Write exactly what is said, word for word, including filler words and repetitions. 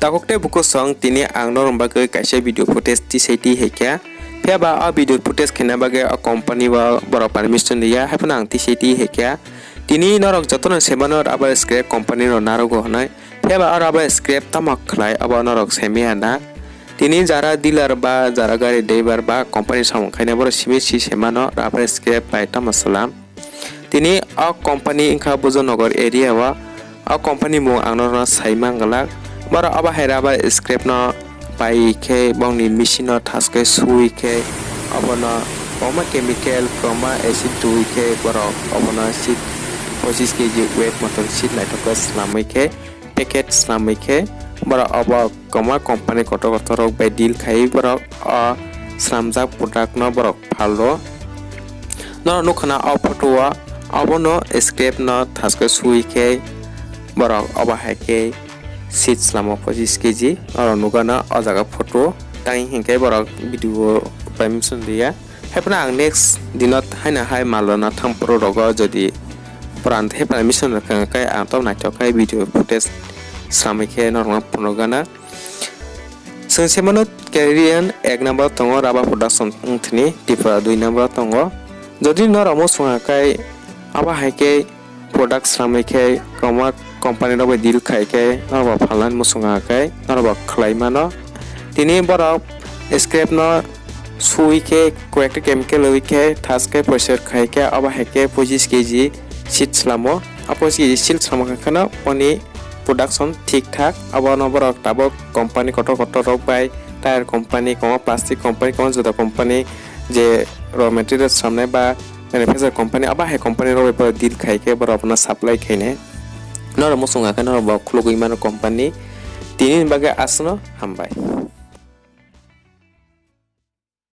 Takhuk tei bukhuk song, tini ang norok bagwi kaisa video footage tisai ti hai kha. Phiya ba o video footage khaina bagwi o company o borok permission riya, haiphano ang tisai ti hai kha. Tini norok jotono se mano rubber scrap company rok narogo hwnwi. Phiya ba o rubber scrap tamo khlai, obo norok sai manya na. Tini jara dealer ba jara gari driver ba company samung khaina borok simi si se mano rubber scrap bai tamo swlam. Tini o company wngkha Bojornagar area o. O company mung ang norokno sai manglak. Borok obo hai rubber scrap no pai khe bongni machine no thaskhe sui khe obono kwbangma chemical, kwbangma acid twi khe borok obono seed pochis kg weight moton seed naithok khe swnamwi khe packet swnamwi khe borok obo kwbangma company kotor kotor rok bai deal khai borok o swnamjak product no borok phalro. Norok nukha na o photo o, obono scrap no thaskhe sui khe borok obo hai khe seed swlamo pochis kg. Norok nukha na o jaga photo tang hinkhe borok video permission riya. Haiphano ang next dino haino hai malrokno thang phuru rogo jodi pran hai permission rwkha khe ang tok naithok khe video footage swlamwi khe norokno phunukgana. Chwng se mano Kareli ek number tongo Rubber Production wngthini, Tripura dui number tongo. Jodi norok muchung khe abo hai khe product swlamwi khe kwbangma company rok bai deal khai khe norok bo phalnani muchung khe norok bo khlai mano. Tini borok scrap no sui khe koyekta chemical wi khe thaskhe poiser khai khe abo hai khe pochis kg seed swlamo. O pochis kg seed swlamo khe kheno oni production thik thak. Abono borok tabuk company kotor kotor rok bai, tyre company, kwbangma plastic company, kwbangma juda company, je raw material swlamnai ba manufacture company, abo hai company rok bai borok deal khai khe borok abono supply khainai. Norok muchung khe norok bo khulugwi mano company. Tini bagwi aswkno hambai.